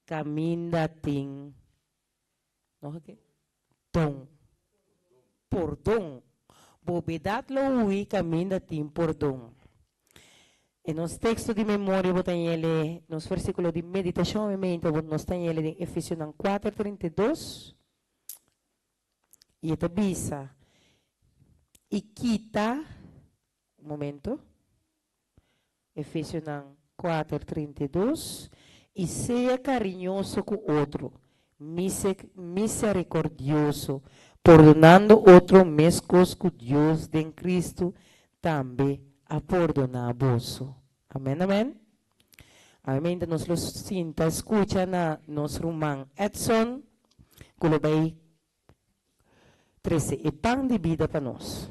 Kaminda tin no ke don pordon. Bobedat lo hui kaminda tin pordon. E nos teksto di memoria bo ta yele, nos versíkulo di meditashon obviamente bo nos ta yele den Efesionan kuater 32 i e ta bisa, I kita, un momento, Efesionan kuater 32, I sea kariñoso ku otro, miserikordioso, pordonando otro meskos ku Dios den Kristu tambe a pordoná boso. Amèn, amèn. Awe nos lo sinta skucha na nos ruman Edson, ku lo bai trese e pan di bida pa nos.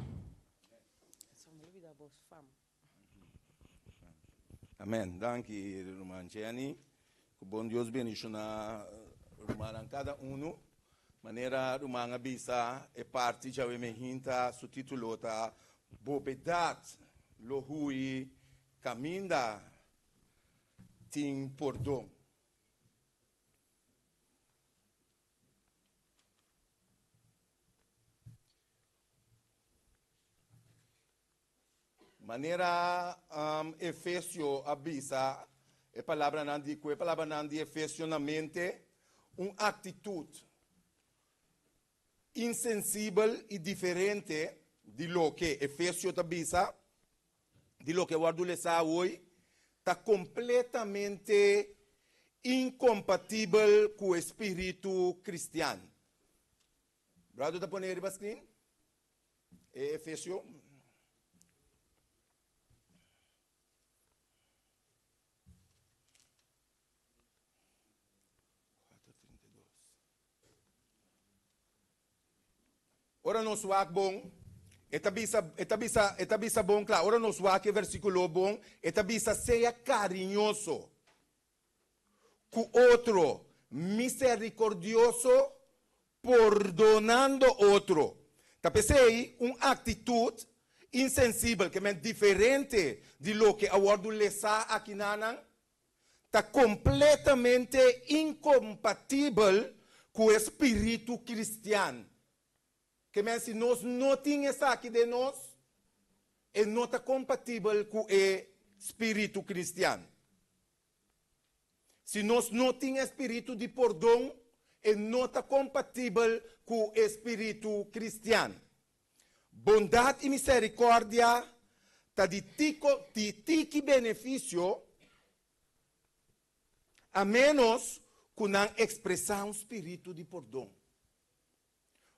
Amèn. Danki, ruman Jenny. Ku bon Dios bendishoná rumannan kada unu. Manera ruman a bisa, e parti djawe mehinta su título ta Bobedat lo hui kaminda tin pordon. Manera Efesio a bisa e palabranan di ku e palabranan di Efesio na mente, un aktitut insensibel i diferente di loke Efesio ta bisa, di loke wòrdu lesá awoi, ta kompletamente inkompatibel ku e spiritu kristian. Brother ta pone riba screen e Efesio. Ora nos wak bon, e ta bisa, e ta bisa, e ta bisa bon kla. Ora nos wak e versíkulo bon, e ta bisa sea kariñoso ku otro, miserikordioso, pordonando otro. Ta p'esei un aktitut insensibel, ke men diferente di loke a wòrdu lesá akinanan, ta kompletamente inkompatibel ku e spiritu kristian. Ke men si nos no tin esaki den nos, e no ta kompatibel ku e spiritu kristian. Si nos no tin e spiritu di pordon, e no ta kompatibel ku e spiritu kristian. Bondat i miserikòrdia ta di tiko di tiki benefisio a ménos ku nan ekspresá un spiritu di pordon.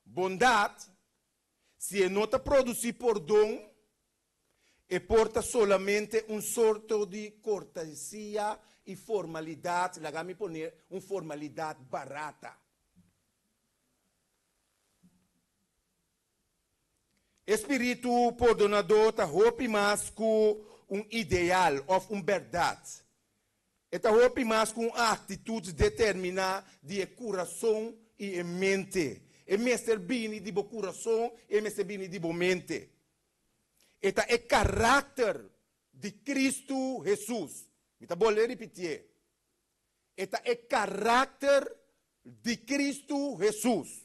Bondat, si e no ta produsí pordon, e por ta solamente un sorto di kortesia i formalidat, laga mi pone un formalidat barata. E spiritu pordonadó ta hopi mas ku un ideal òf un bèrdat. E ta hopi mas ku un aktitut determiná di e kurason i e mente. E mester bini di bo kurason i e mester bini di bo mente. E ta e karakter di Kristu Hesus. Mi ta bolbe ripitié. E ta e karakter di Kristu Hesus.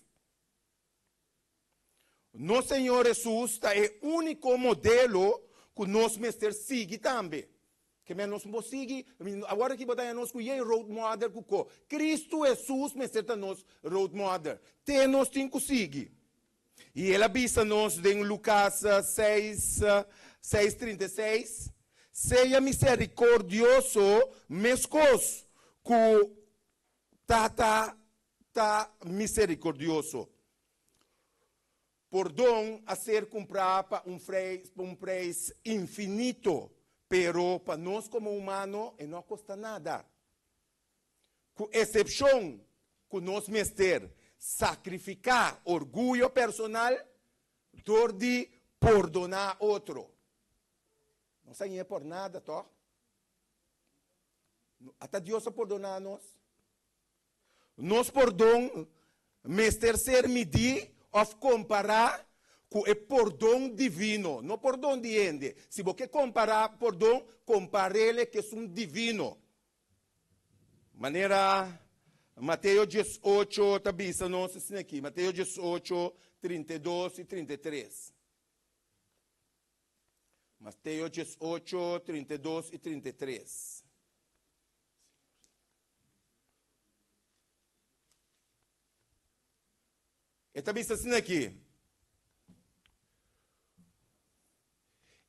Nos Señor Hesus ta e úniko modelo ku nos mester sigui tambe. Ke men nos por sigui, awor aki bo ta haña nos ku yen road model ku ko. Kristu Hesus mester ta nos road model. Te nos tin ku sigui. I el a bisa nos den Lukas 6, 6:36, Sea miserikordioso meskos ku Tata ta miserikordioso. Pordon a ser kumprá pa un un preis infinito, pero pa nos komo humano e no a kosta nada. Ku esepshon ku nos mester sakrifiká orguyo personal dor di pordoná otro. Nos a ñe por nada, tòg? Ata Dios a pordoná nos. Nos pordon mester ser midí òf kompará ku e pordon divino, no pordon di hende. Si bo ke kompará pordon, kompar'é ku esun divino. Manera Mateo 18 ta bisa nos asina aki, Mateo 18, 32 i 33. Mateo 18, 32 i 33. E ta bisa asina aki,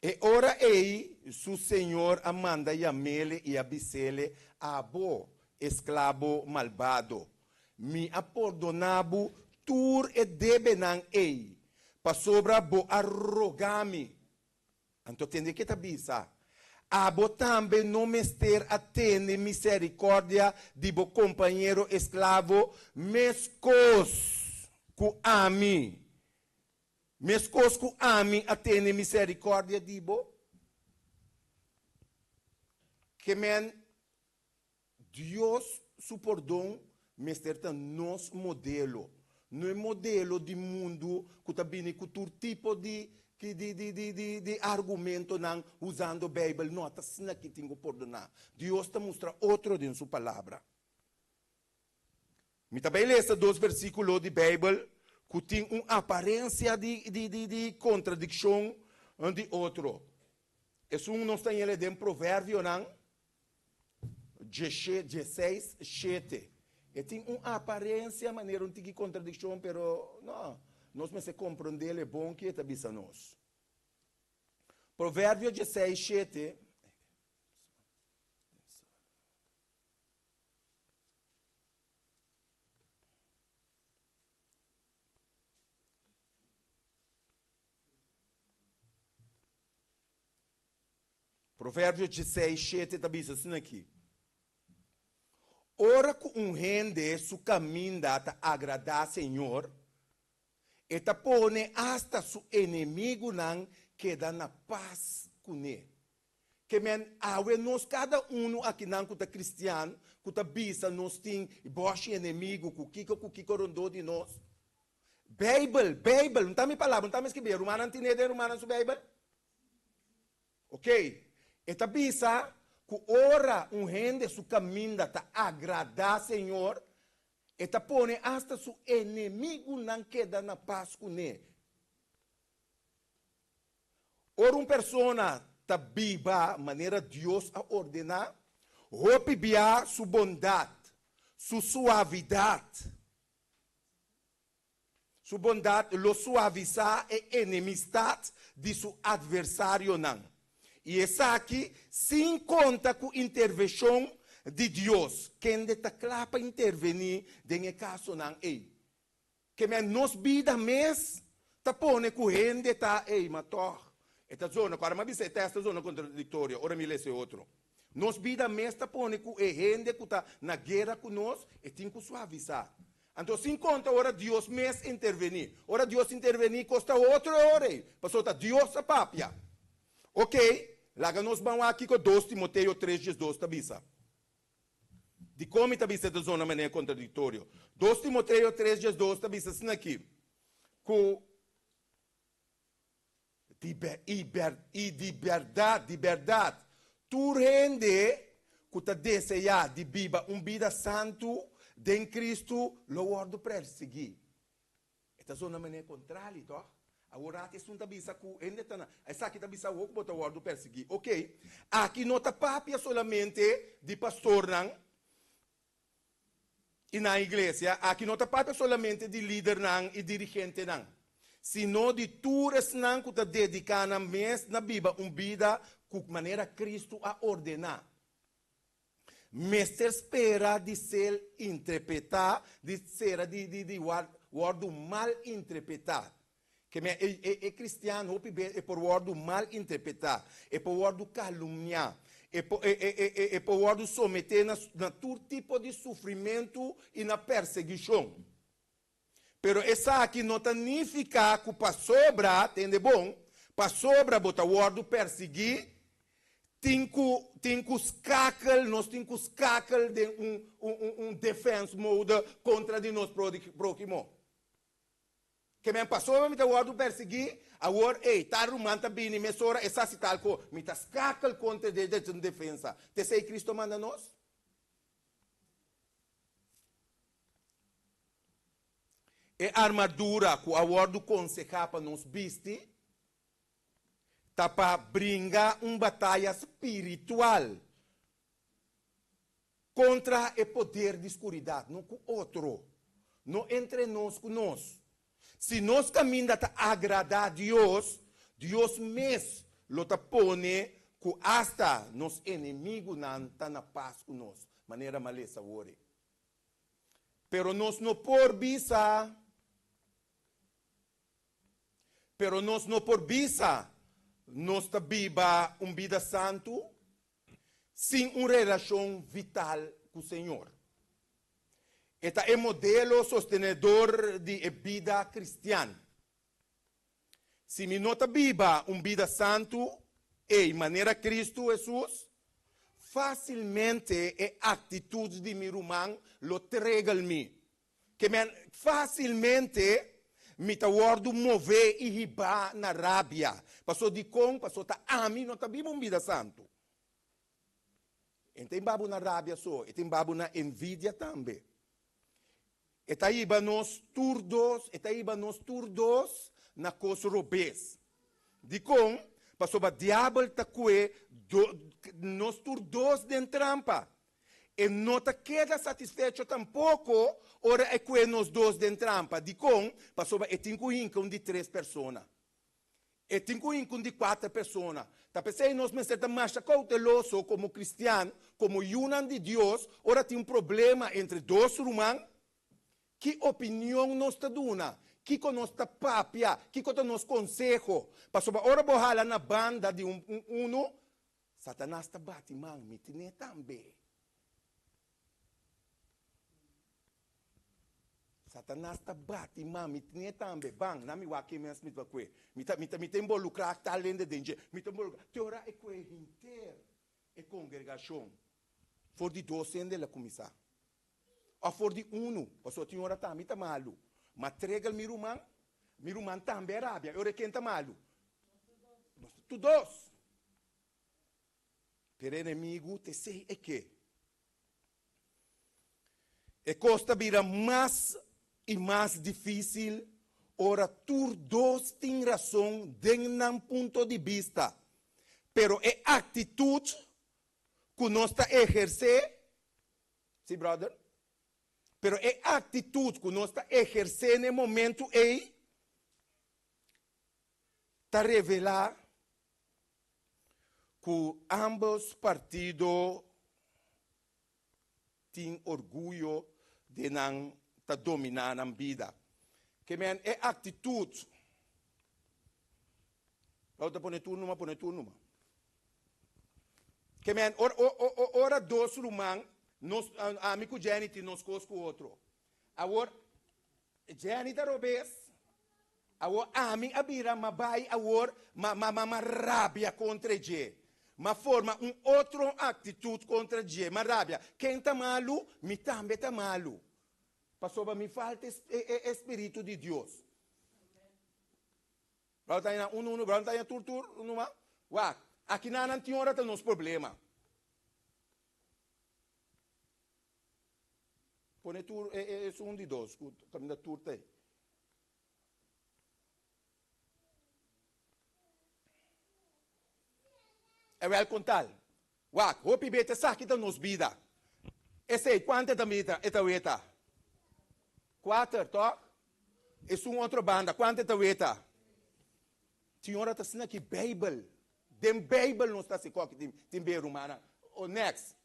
E ora ei su señor a manda yam'ele i a bis'ele, Abo, esklabo malbado, mi a pordoná bo tur e debenan ei, pasobra bo a roga mi. Anto tende ke ta bisa, Abo tambe no mester a tene miserikòrdia di bo kompañero esklavo meskos ku ami, meskos ku ami a tene miserikòrdia di bo? Ke men Dios su pordon mester ta nos modelo, no e modelo di mundu ku ta bini ku tur tipo di di argumentonan usando Beibel. No, ta asina ki tin ku pordoná. Dios ta mustra otro den su Palabra. Mi ta bai lesa dos versíkulo di Beibel ku tin un aparensia di di kontradikshon di otro. Esun nos ta yele den Proverbionan 16, 7. E tin un aparensia manera un tiki kontradikshon, pero no, nos mester komprondé e bon ke e ta bisa nos. Proverbio 16, 7. Proverbio 16, 7 ta bisa asina aki, Ora ku un hende su kaminda ta agradá Señor, e ta pone asta su enemigunan keda na pas kuné. Ke men awe nos kada unu akinan ku ta kristian, ku ta bisa nos tin bòshi enemigu ku kiko ku kiko rondó di nos. Beibel, Beibel, no ta mi palabra, no ta mi skibí, e rumannan tine den rumannan su Beibel? Ok, e ta bisa ku ora un hende su kaminda ta agradá Señor, e ta pone asta su enemigunan keda na pas kuné. Ora un persona ta biba manera Dios a ordená, hopi bia su bondat, su suavidat, Su bondat lo suavisá e enemistat di su atversarionan, i esaki sin konta ku intervenshon di Dios, kende ta kla pa intervení den e kasonan ei. Ke men nos bida mes ta pone ku hende ta, Ei, ma tòg e ta zona, ku ora mi a bisa e tèst ta zona kontradiktorio, ora mi lesa e otro. Nos bida mes ta pone ku e hende ku ta na guera ku nos, e tin ku suavisá. Anto sin konta ora Dios mes intervení. Ora Dios intervení kos ta otro e ora ei, pasobra ta Dios a papia. Ok, laga nos ban wak kiko 2 Timoteo 3 diesdos ta bisa. Dikon mi ta bisa e ta zona manera kontradiktorio? 2 Timoteo 3 diesdos ta bisa asina aki, ku Di i ber i di bèrdat, di bèrdat, tur hende ku ta deseá di biba un bida santu den Kristu lo wòrdu persiguí. E ta zona manera kontrali, tòg? Awor rati esun ta bisa ku hende ta na esaki ta bisa awor ku bo ta wòrdu persiguí. Oke, aki no ta papia solamente di pastornan I na iglesia aki no ta papia solamente di lidernan i dirigentenan, sino di tur esnan ku ta dediká nan mes na biba un bida ku manera Kristu a ordená. Mester spera di ser interpretá, di sera di di di wòrdu mal interpretá. Ke men e e e kristian hopi bes e por wòrdu mal interpretá, e por wòrdu kalumniá, e por e e e e por wòrdu someté na na tur tipo di sufrimentu i na persiguishon. Pero esaki no ta nifiká ku pasobra, tende bon, pasobra bo ta wòrdu persiguí, tin ku tin ku skakel, nos tin ku skakel den un un un un defense mode kontra di nos próhimo. Ke men pasobra mi ta wòrdu persiguí, awor ei, tal ruman ta bini mesora e sa si tal ko, mi ta skakel kontra dje den defensa. T'esei Cristo manda nos? E armadura ku a wòrdu konsehá pa nos bisti ta pa bringa un bataya spiritual kontra e poder di skuridat, no ku otro, no entre nos ku nos. Si nos kaminda ta agradá Dios, Dios mes lo ta pone ku asta nos enemigunan ta na pas ku nos, manera m'a lesa awor. Pero nos no por bisa, pero nos no por bisa nos ta biba un bida santu sin un relashon vital ku Señor. E ta e modelo sostenedor di e bida kristian. Si mi no ta biba un bida santu ei manera Kristu Hesus, fásilmente e aktitut di mi ruman lo tregel mi. Ke men, fásilmente mi ta wòrdu mové i hibá na rabia. Paso dikon? Paso ta ami no ta biba un bida santu. E no ta hiba bo na rabia so, e ta hiba bo na envidia tambe. E ta hiba nos tur dos, e ta hiba nos tur dos na kos robes. Dikon? Pasobra diabel ta kue nos tur dos den trampa. E no ta keda satisfecho tampoko ora e kue nos dos den trampa. Dikon? Pasobra e tin ku hinka un di tres persona. E tin ku hinka un di kuater persona. Ta p'esei nos mester ta masha kouteloso komo kristian, komo yunan di Dios, ora tin un problema entre dos ruman. Ki opinion nos ta duna? Kiko nos ta papia? Kiko ta nos konseho? Pasobra ora bo hala na banda di un unu, Satanas ta bati man, Mi tine tambe. Satanas ta bati man, mi tine tambe. Ban, na mi wak ke mes mi ta kue. Mi ta, mi ta, mi ta involukrá tal hende den dje. Mi ta involukrá. Te ora e kue henter e kongregashon. For di dos hende el a kuminsá. Òf for di unu, pasobra tin ora tambe ta malu. Ma tregel mi ruman, mi ruman tambe a rabia. E ora ken ta malu? Nos tur dos. Pero e enemigu ta esei e ke. E kos ta bira mas i mas difísil ora tur dos tin rason den nan punto di bista, pero e aktitut ku nos ta ehersé, sí brother, pero e aktitut ku nos ta ehersé na e momentu ei ta revelá ku ámbos partido tin orguyo den nan ta dominá nan bida. Ke men e aktitut Lo ta pone tur numa, pone tur numa. Ke men ora, ora dos ruman, nos, ami ku Jenny tin nos kos ku otro. Awor, Jenny ta robes, Awor ami a bira ma bai awor ma ma ma rabia kontra dje. Ma forma un otro aktitut kontra dje, ma rabia. Ken ta malu? Mi tambe ta malu. Pasobra mi falta e e e spiritu di Dios. Brou ta haña unu unu, brou ta haña tur tur numa. Wak, aki nan tin ora ta nos problema. Pone tur e e esun di dos ku kaminda tur ta ei. Ewel kon tal. Wak, hopi bes esaki ta nos bida. Esei, kuantu e ta mita, e ta weta? Kuater, tòg? Esun otro banda, kuantu e ta weta? Señora ta asina ki Beibel. Den Beibel nos ta hasi kòki tin, tin be rumannan. O next.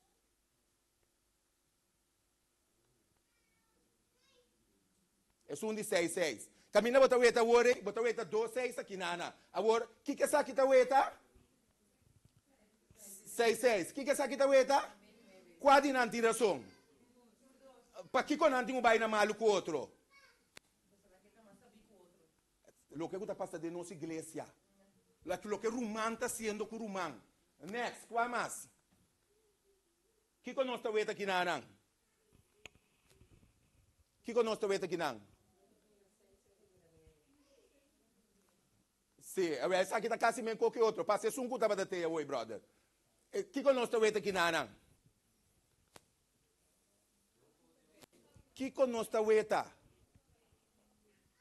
Esun di seis seis. Kaminda bo ta weta awor ei, bo ta weta dos seis aki nana. Awor, kiko esaki ta weta? Seis seis. Kiko esaki ta weta? Kua di nan tin rason? Pakiko nan tin un baina malu ku otro? Loke ku ta pasa den nos iglesia. Loke ruman ta hasiendo ku ruman. Next, kua mas? Kiko nos ta weta kinanan? Kiko nos ta weta kinan? Sí, awel esaki ta kasi men koki otro. Pasa esun ku tabata te awoi, brother. Kiko nos ta weta kinanan? Kiko nos ta weta?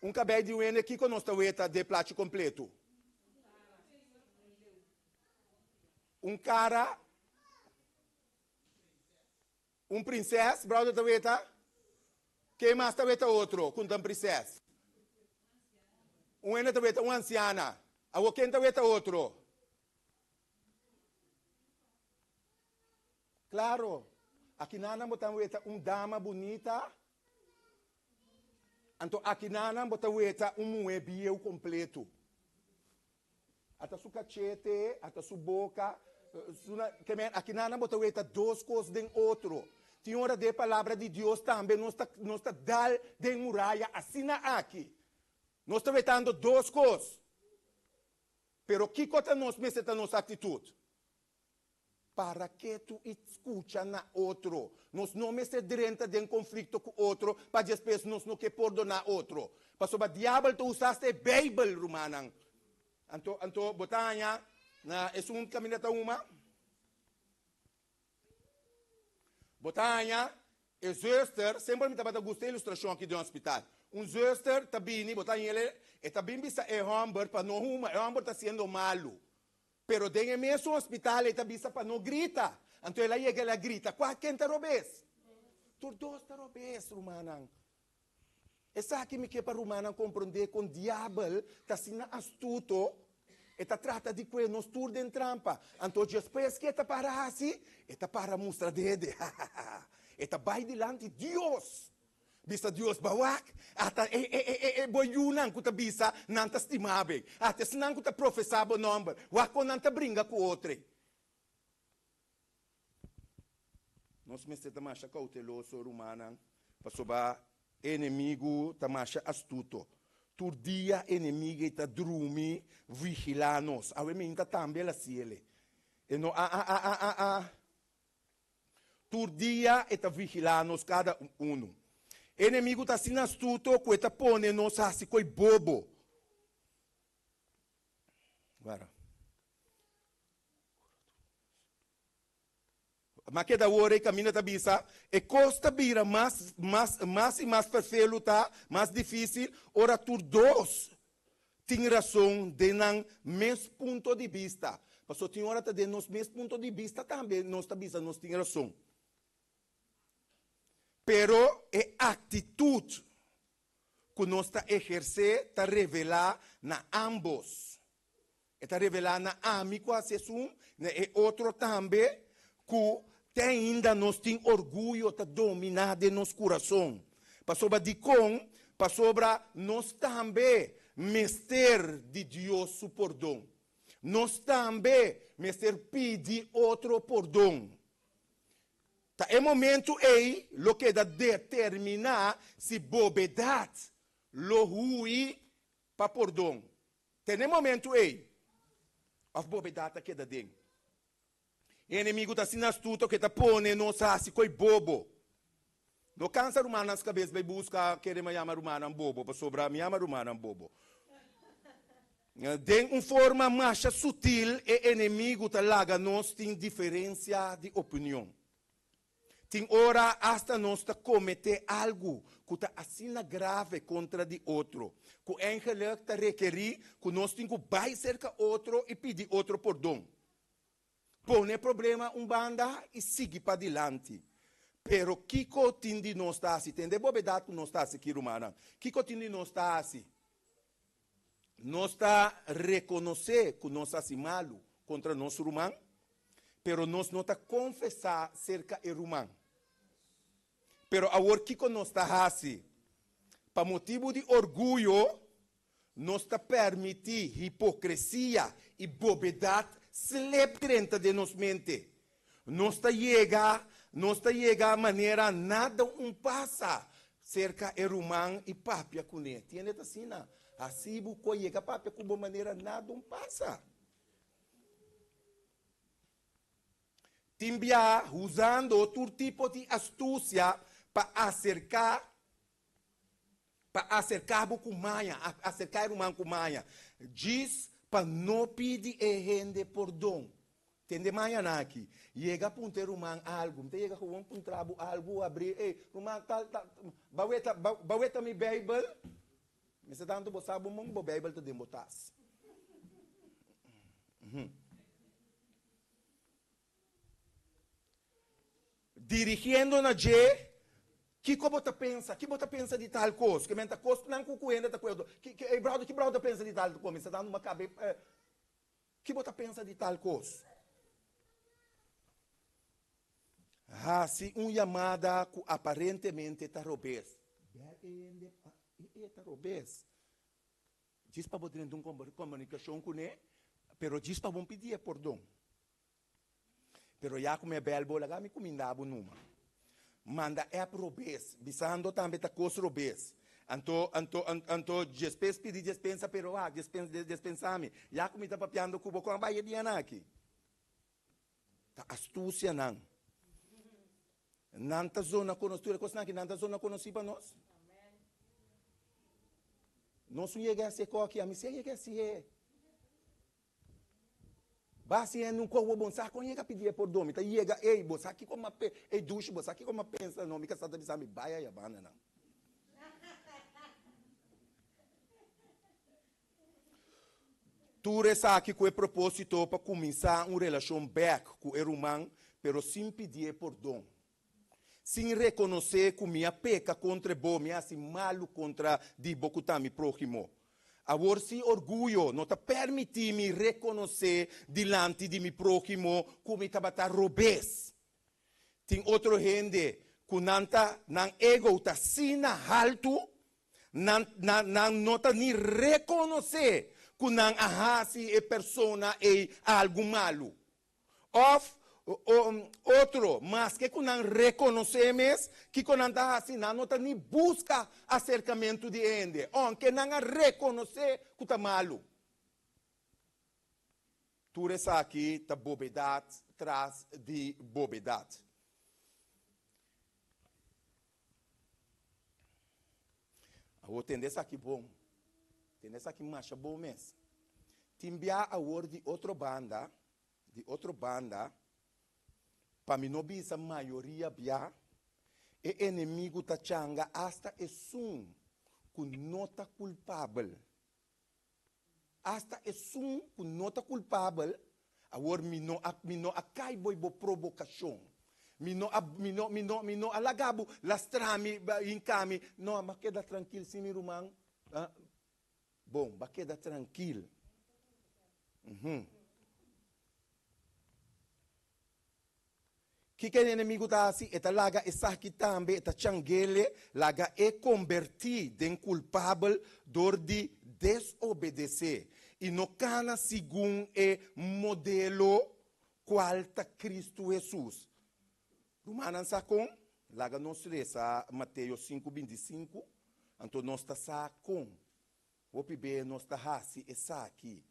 Un kabei di un hende kiko nos ta weta den plachi kompletu? Un kara, un prinses, brother ta weta. Ken mas ta weta otro ku ta un prinses? Un hende ta weta un ansiana. Awor ken ta weta otro? Claro, akinanan bo ta weta un dama bunita, anto akinanan bo ta weta un muhé bieu kompleto. Ata su kachete, ata su boka, su na, ke men, akinanan bo ta weta dos kos den otro. Tin ora den e Palabra di Dios tambe nos ta, nos ta dal den muraya asina aki. Nos ta wetando dos kos. Pero kiko ta nos mester ta nos aktitut? Para ketu i skucha na otro. Nos no mester drenta den konflikto ku otro pa despues nos no ke pordoná otro. Pasobra diabel ta usa asta e Beibel, rumannan. Anto, anto bo ta haña na esun kaminda ta huma? Bo ta haña e zuster, semper mi tabata gusta e ilustrashon aki den hospital. Un zuster ta bini, bo ta haña el, e ta bin bisa e hòmber pa no huma, e hòmber ta hasiendo malu. Pero den e mesun hospital e ta bisa pa no grita. Anto el a yega el a grita, Kua ken ta robes? Tur dos ta robes, rumannan. Esaki mi ke pa rumannan komprondé kon diabel ta asina astuto, e ta trata di kue nos tur den trampa. Anto despues ke e ta para hasi? E ta para mustra dede. E ta bai dilanti Dios. Bisa Dios, Ba wak, ata e, e, e, e, e bo yunan ku ta bisa nan ta stima bo, ata esnan ku ta profesá bo nòmber, wak kon nan ta bringa ku otro. Nos mester ta masha kouteloso, rumannan, pasobra e enemigu ta masha astuto. Tur dia enemigu ei ta drumi vigilá nos. Awe minta tambe el a siele. E no a, a, a, a, a, a. Tur dia e ta vigilá nos kada unu. E enemigu ta asina astuto ku e ta pone nos hasi koi bobo. Wara. Ma keda awor e kaminda ta bisa, e kos ta bira mas, mas, mas i mas perfelu ta, mas difísil, ora tur dos tin rason den nan mes punto di bista. Pasobra tin ora ta den nos mes punto di bista tambe nos ta bisa nos tin rason. Pero e aktitut ku nos ta ehersé ta revelá na ámbos. E ta revelá na ami ku hasi esun, na e otro tambe, ku te ainda nos tin orguyo ta dominá den nos kurason. Pasobra dikon? Pasobra nos tambe mester di Dios su pordon. Nos tambe mester pidi otro pordon. Ta e momentu ei lo keda determiná si bobedat lo hui pa pordon. Te n'e momentu ei, òf bobedat ta keda den. E enemigu ta asina astuto ku e ta pone nos hasi koi bobo. No kansa rumannan skabes bai buska kere mi a yama rumannan bobo, pasobra mi yama rumannan bobo. Den un forma masha sutil e enemigu ta laga nos tin diferensia di opinion. Tin ora asta nos ta kometé algu ku ta asina grave kontra di otro, ku eigenlik ta rekerí ku nos tin ku bai serka otro i pidi otro pordon. Pone e problema un banda i sigui padilanti. Pero kiko tin di nos ta hasi? Tende bobedat ku nos ta hasi aki, rumannan. Kiko tin di nos ta hasi? Nos ta rekonosé ku nos hasi malu kontra nos ruman, pero nos no ta konfesá serka e ruman. Pero awor kiko nos ta hasi? Pa motibu di orguyo, nos ta permití hipokresia i bobedat slep drenta den nos mente. Nos ta yega, nos ta yega manera nada un pasa serka e ruman i papia kuné. Tiende ta asina? Hasi bo ku a yega papia ku bo manera nada un pasa. Tin biaha usando tur tipo di astusia pa aserká pa aserká bo ku maña, aserká e ruman ku maña, djis pa no pidi e hende pordon. Tende mañana aki, yega puntra e ruman algu. Mi ta yega gewoon puntra bo algu, abri, ey, ruman, tal, tal, ba weta, ba weta mi Bijbel? Mester tantu bo sa bo mon bo Bijbel ta den bo tas. Dirigiendo na dje, Kiko bo ta pensa? Ki bo ta pensa di tal kos? Ke men ta kosnan ku ku hende ta kuerdo. Ki, ki, ey brother, ki brother ta pensa di tal kos? Mi sta dando un makabe, eh, ki bo ta pensa di tal kos? Hasi un yamada ku aparentemente ta robes. Bel e hende, e, e ta robes. Djis pa bo drenta un komunikashon kuné, pero djis pa bo pidi e pordon. Pero ya ku mi a bel bo, laga mi kuminda bo numa. Manda app robes, bisando tambe ta kos robes. Anto, anto, anto djespes pidi djespensa, pero wak, djespens, djespensa mi. Ya ku mi ta papiando ku bo, kon a bai e dianan aki? Ta astusia nan. Nan ta zona konos, tur e kosnan aki, nan ta zona konosí pa nos. Nos un yega hasi e koki, ami si a yega hasi e. Basi hende un koho bon sa kon yega pidi e pordon mi ta yega ey bo sa kiko mi a pe ey dushi bo sa kiko mi a pensa no mi kasa ta bisa mi bai aya banda nan. Tur esaki ku e proposito pa kuminsá un relashon bèk ku e ruman pero sin pidi e pordon. Sin rekonosé ku mi a peka kontra bo, mi a hasi malu kontra di bo ku ta mi próhimo. Awor si orguyo no ta permití mi rekonosé dilanti di mi próhimo ku mi tabata robes. Tin otro hende ku nan ta nan ego ta asina haltu, nan nan nan no ta ni rekonosé ku nan a hasi e persona ei algu malu. Òf, otro, maske ku nan rekonosé mes kiko nan ta hasi, nan no ta ni buska aserkamentu di e hende, ounke nan a rekonosé ku ta malu. Tur esaki ta bobedat tras di bobedat. Awor tende esaki bon, tende esaki masha bon mes. Tin bia awor di otro banda, di otro banda, pa mi no bisa mayoria bia, e enemigu ta changa asta esun ku no ta kulpabel. Asta esun ku no ta kulpabel, awor mi no a, mi no a kai boi bo probokashon. Mi no a, mi no, mi no, mi no a laga bo lastra mi, hinka mi. No, mi a keda trankil, si mi ruman. Bon, bo a keda trankil. Uhum. Kiko e enemigu ta hasi? E ta laga esaki tambe, e ta changele, laga e kombertí den kulpabel dor di desobedesé i no kana segun e modelo kual ta Kristu Hesus. Rumannan sa kon? Laga nos resa Mateo sinku 25, anto nos ta sa kon hopi be nos ta hasi esaki.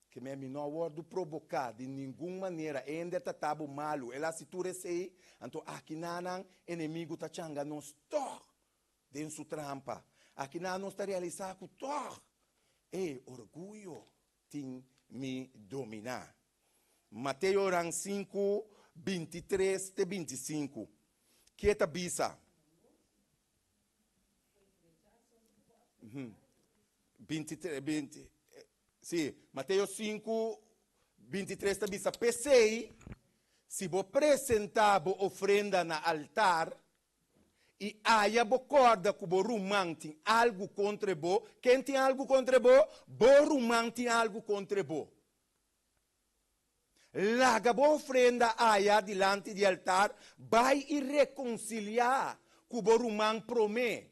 Ke men mi no a wòrdu proboká di ningun manera, e hende a tratá bo malu, el a hasi tur esei, anto akinanan enemigu ta changa nos tòg den su trampa. Akinan nos ta realisá ku tòg e orguyo tin mi dominá. Mateo ran sinku, 23 te 25, ke ta bisa? 23, Sí, Mateo 5, 23 ta bisa, P'esei, si bo presentá bo ofrenda na altar i aya bo kòrda ku bo ruman tin algu kontra bo, ken tin algu kontra bo? Bo ruman tin algu kontra bo. Laga bo ofrenda aya dilanti di altar, bai i rekonsiliá ku bo ruman promé,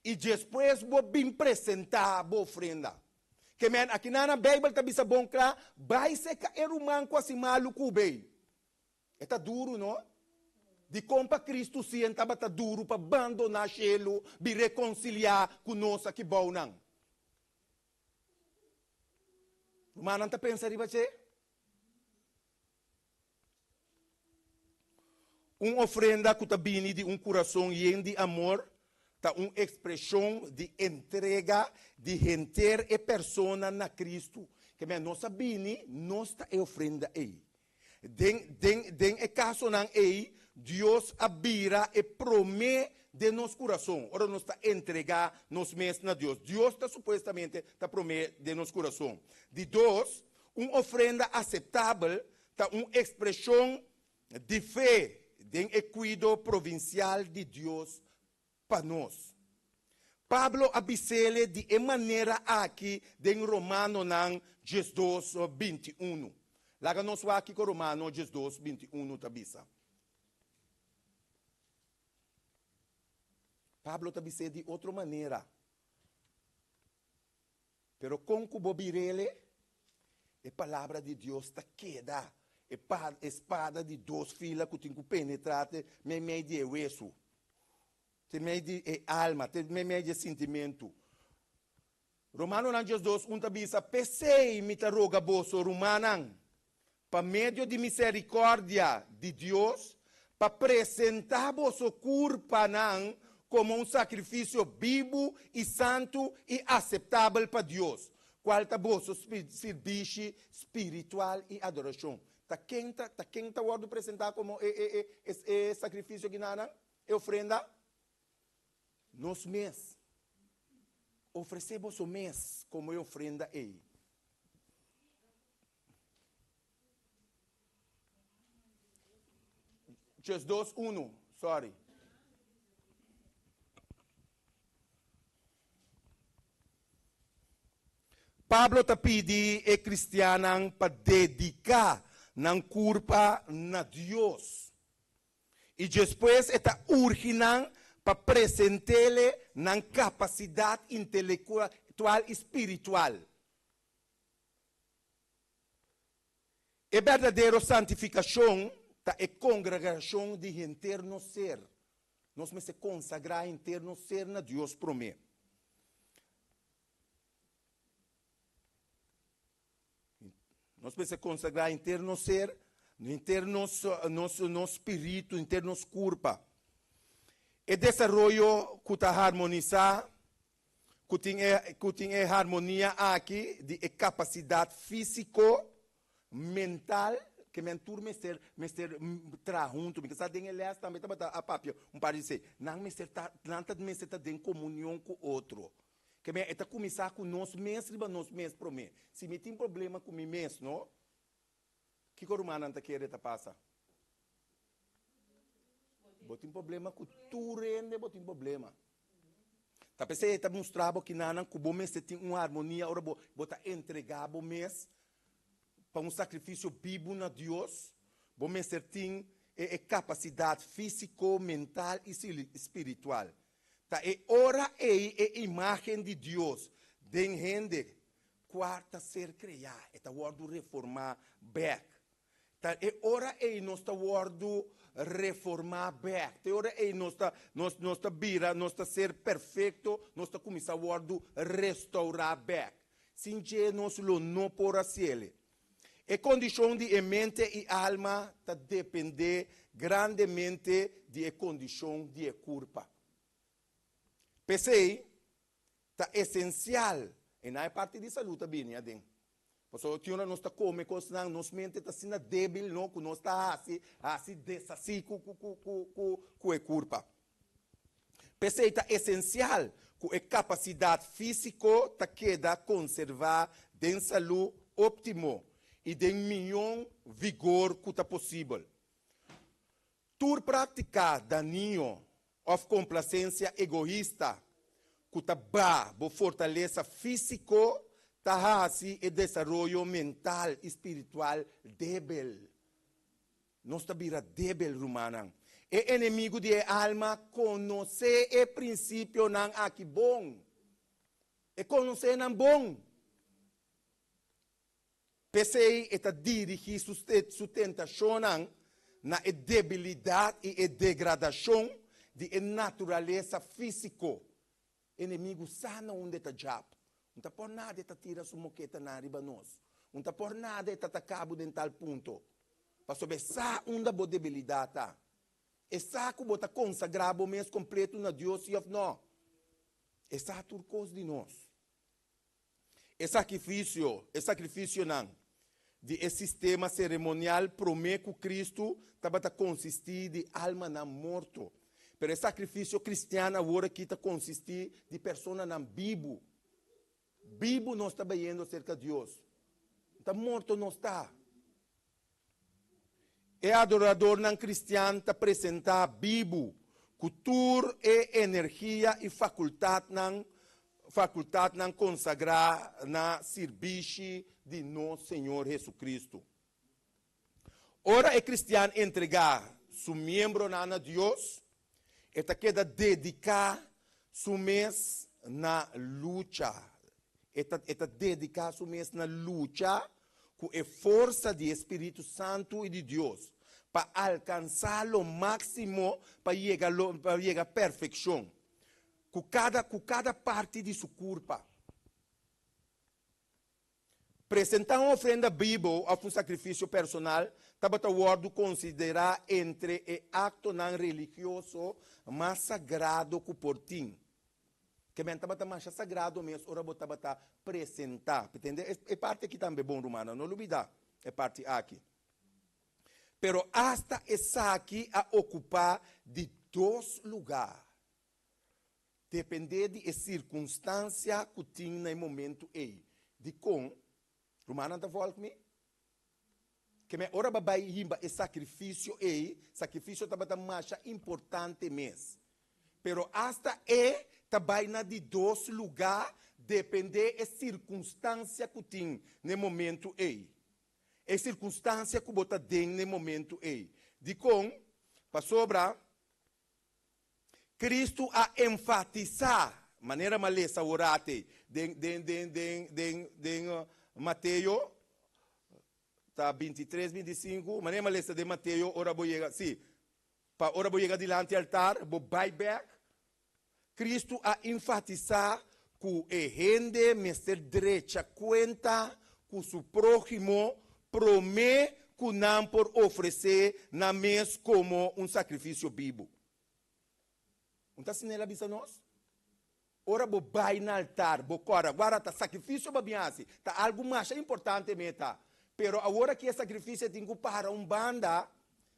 i despues bo bin presentá bo ofrenda. Ke men, akinan na Beibel ta bisa bon kla, bai seka e ruman ku hasi malu ku bei. E ta duru, no? Dikon pa Kristu sien tabata duru pa bandoná shelu bin rekonsiliá ku nos aki bounan? Rumannan ta pensa riba dje? Un ofrenda ku ta bini di un kurason yen di amor ta un ekspreshon di entrega di henter e persona na Kristu. Ke men nos a bini, nos ta e ofrenda ei. Den, den, den e kasonan ei, Dios a bira e promé den nos kurason, ora nos ta entregá nos mes na Dios. Dios ta supuestamente ta promé den nos kurason. Di dos, un ofrenda aseptabel ta un ekspreshon di fe den e kuido provinsial di Dios pa nos. Pablo a bis'ele di e manera aki den Romanonan 12, 21. Laga nos wak kiko Romano 12, 21 ta bisa. Pablo ta bis'é di otro manera. Pero kon ku bo bir'ele, e palabra di Dios ta keda e e spada di dos fila ku tin ku penetrá te meimei di e wesu, te mei di e alma, te meimei di e sintimentu. Romanonan 12, un ta bisa, P'esei mi ta roga boso, rumannan, pa medio di miserikòrdia di Dios, pa presentá boso kurpanan komo un sakrifisio bibu i santu i aseptabel pa Dios, kual ta boso sirbishi spiritual i adorashon. Ta ken ta ta ken ta wòrdu presentá komo e e e e sakrifisio kinanan, e ofrenda? Nos mes. Ofresé boso mes komo e ofrenda ei. 12, 1, sorry. Pablo ta pidi e kristiannan pa dediká nan kurpa na Dios. I despues e ta urgi nan pa present'ele nan kapasidat intelektual i spiritual. E berdadero santifikashon ta e kongregashon di henter nos ser. Nos mester konsagrá henter nos ser na Dios promé. Nos mester konsagrá henter nos ser, henter nos, nos, nos spiritu, henter nos kurpa. E desaroyo ku ta harmonisá ku tin e ku tin e harmonia aki di e kapasidat físiko, mental, ke men tur mester mester traha huntu. Mi ke sa den e lès tambe tabata a papia un par di esei. Nan mester ta nan ta mester ta den komunion ku otro. Ke men e ta kuminsá ku nos mes riba nos mes promé. Si mi tin problema ku mi mes, no? Kiko rumannan ta kere ta pasa? Bo tin problema ku tur hende, bo tin problema. Ta p'esei e ta mustra bo kinanan ku bo mester tin un harmonia ora bo bo ta entregá bo mes pa un sakrifisio bibu na Dios. Bo mester tin e e kapasidat físiko, mental i spiritual. Ta e ora ei e imágen di Dios den hende kua ta ser kreá, e ta wòrdu reformá bèk. Ta e ora ei nos ta wòrdu reformá bèk. Ta e ora ei nos ta, nos, nos ta bira, nos ta ser perfekto, nos ta kuminsá wòrdu restourá bèk. Sin dje nos lo no por hasiel. E kondishon di e mente i alma ta dependé grandemente di e kondishon di e kurpa. P'esei, ta esensial, i na e parti di salú ta bini aden. Pasobra tin ora nos ta kome kosnan, nos mente ta asina débil, no, ku nos ta hasi, hasi deshasí ku, ku, ku, ku, ku, ku e kurpa. P'esei ta esensial ku e kapasidat físiko ta keda konservá den salú óptimo i den mion vigor ku ta posibel. Tur práktika dañino òf komplasensia egoista ku ta ba bo fortalesa físiko ta hasi e desaroyo mental i spiritual débil. Nos ta bira débil, rumannan. E enemigu di e alma konosé e prinsipionan aki bon. E konosé nan bon. P'esei e ta dirigí su su tentashonnan na e debilidat i e degradashon di e naturalesa físiko. Enemigu sa na unda e ta djap. Un ta por nada e ta tira su moketanan riba nos. Un ta por nada e ta ataká bo den tal punto. Pasobra e sa unda bo debilidat ta. E sa ku bo ta konsagrá bo mes kompletu na Dios sí òf nò. E sa tur kos di nos. E sakrifisio, e sakrifisionan, di e sistema seremonial promé ku Kristu tabata konsistí di almanan morto. Pero e sakrifisio kristian awor aki ta konsistí di personanan bibu. Bibu nos ta bayendo serka Dios. Ta morto nos ta. E adoradornan kristian ta presentá bibu ku tur e energia i fakultatnan fakultatnan konsagrá na sirbishi di nos Señor Hesukristu. Ora e kristian entregá su miembronan na Dios, e ta keda dediká su mes na lucha. E ta e ta dediká su mes na lucha ku e forsa di e Spiritu Santu i di Dios pa alkansá lo máksimo pa yega lo pa yega perfekshon ku kada ku kada parti di su kurpa. Presentá un ofrenda bibo òf un sakrifisio personal tabata wòrdu konsiderá entre e aktonan religioso mas sagrado ku por tin. Ke men tabata masha sagrado mes ora bo tabata presentá. Pretende e parti aki tambe bon, rumannan, no lubidá e parti aki. Pero asta esaki a okupá di dos lugá, dependé di e sirkunstansia ku tin na e momentu ei. Dikon? Rumannan ta vòlg mi? Ke men ora bo bai himba e sakrifisio ei, sakrifisio tabata masha importante mes. Pero asta e ta bai na di dos lugá dependé e sirkunstansia ku tin n'e momentu ei. E sirkunstansia ku bo ta den n'e momentu ei. Dikon? Pasobra Kristu a enfatisá, manera mi a lesa aworate den den den den den den Mateo ta bintitres, bintisinku, manera mi a lesa den Mateo ora bo yega, sí, pa ora bo yega dilanti altar, bo bai bèk. Kristu a enfatisá ku e hende mester drecha kuenta ku su próhimo promé ku nan por ofresé nan mes komo un sakrifisio bibu. Un ta asina el a bisa nos? Ora bo bai na altar, bo kòrda, guarda, ta sakrifisio bo a bin hasi, ta algu masha importante mei ta. Pero awor aki e sakrifisio tin ku para un banda,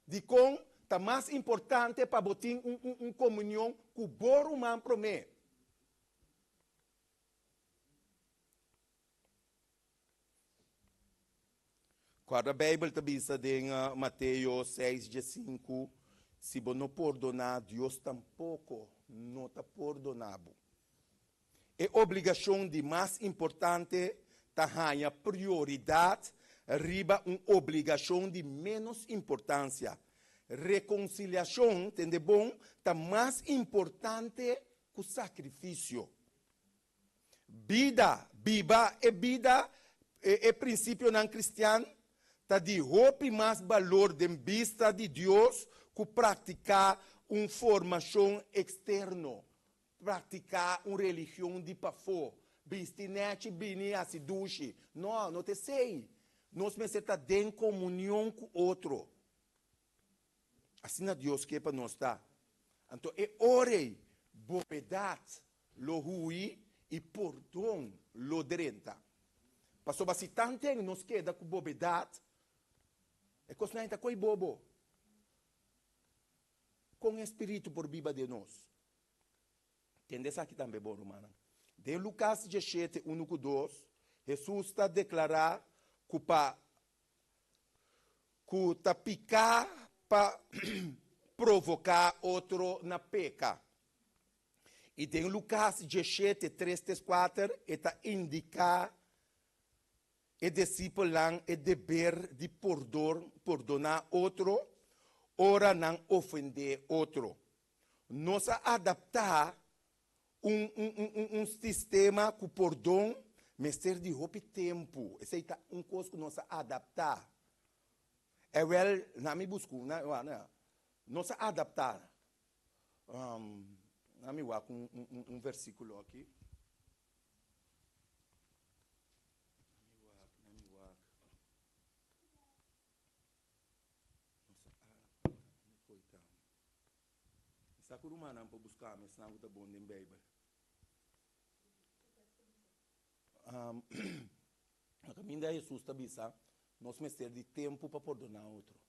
dikon ta mas importante pa bo tin un un un komunion ku bo ruman promé. Kòrda Beibel ta bisa den Mateo seis diesinku, Si bo no pordoná, Dios tampoko no ta pordoná bo. E obligashon di mas importante ta haña prioridat riba un obligashon di ménos importansia. Rekonsiliashon, tende bon, ta mas importante ku sakrifisio. Bida, biba e bida, e prinsipionan kristian ta di hopi mas balor den bista di Dios ku praktiká un formashon eksterno, praktiká un religion di pafó, bisti nèchi bini hasi dushi. No, no ta esei. Nos mester ta den komunion ku otro. Asina Dios ke pa nos ta. Anto e ora ei bobedat lo hui i pordon lo drenta. Pasobra si tanten nos keda ku bobedat, e kosnan ei ta koi bobo. Kon e spiritu por biba den nos? Tende esaki tambe bon, rumannan. Den Lukas dieshete, unu ku dos, Hesus ta deklará ku pa ku ta piká pa provoká otro na peka. I den Lukas dieshete, tres te kuater, e ta indiká e disipelnan e deber di pordon, pordoná otro ora nan ofendé otro. Nos a adaptá un un un un un sistema ku pordon mester di hopi tempu. Esei ta un kos ku nos a adaptá. Ewel, na mi busku, na na nos a adaptá. Na mi wak un un un versíkulo aki. Na mi wak, na mi wak. Mi sa ku rumannan por buska mi esnan ku ta bon den Beibel. Na kaminda Hesus ta bisa, nos mester di tempu pa pordoná otro.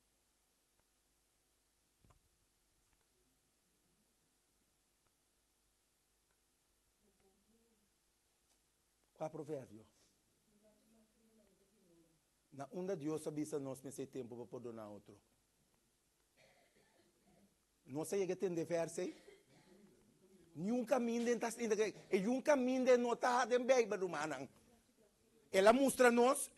Kua proverbio? Na unda Dios a bisa nos mester tempu pa pordoná otro? Nos a yega tende vers ei? Niun kaminda e ta e yun kaminda no ta den Beibel, rumannan. El a mustra nos,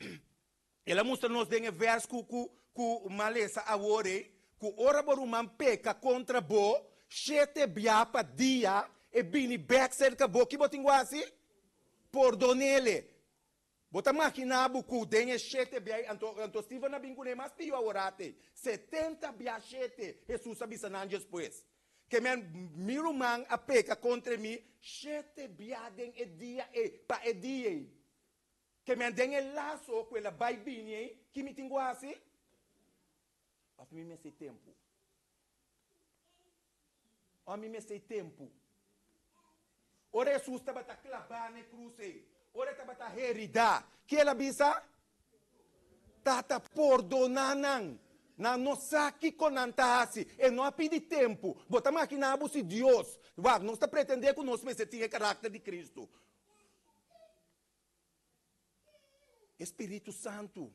el a mustra nos den e vers ku ku ku m'a lesa awor ei, ku ora bo ruman peka kontra bo shete bia pa dia, e bini bèk serka bo, ki bo tin ku hasi? Pordon'ele. Bo ta maginá bo ku den e shete bia ei, anto anto Steven a bin kuné mas pió aworate ei, 70 bia shete, Hesus a bisa nan despues. Ke men, mi ruman a peka kontra mi shete bia den e dia ei, pa e dia ei. Ke men den e laso ku el a bai bini ei, ki mi tin ku hasi? Òf mi mester tempu? Òf mi mester tempu? Ora Hesus tabata klabá na e krus ei, ora e tabata heridá, ki el a bisa? Tata, pordoná nan. Nan no sa kiko nan ta hasi. E no a pidi tempu. Bo ta maginá bo si Dios, wak, nos ta pretendé ku nos mester tin e karakter di Kristu. E Spiritu Santu,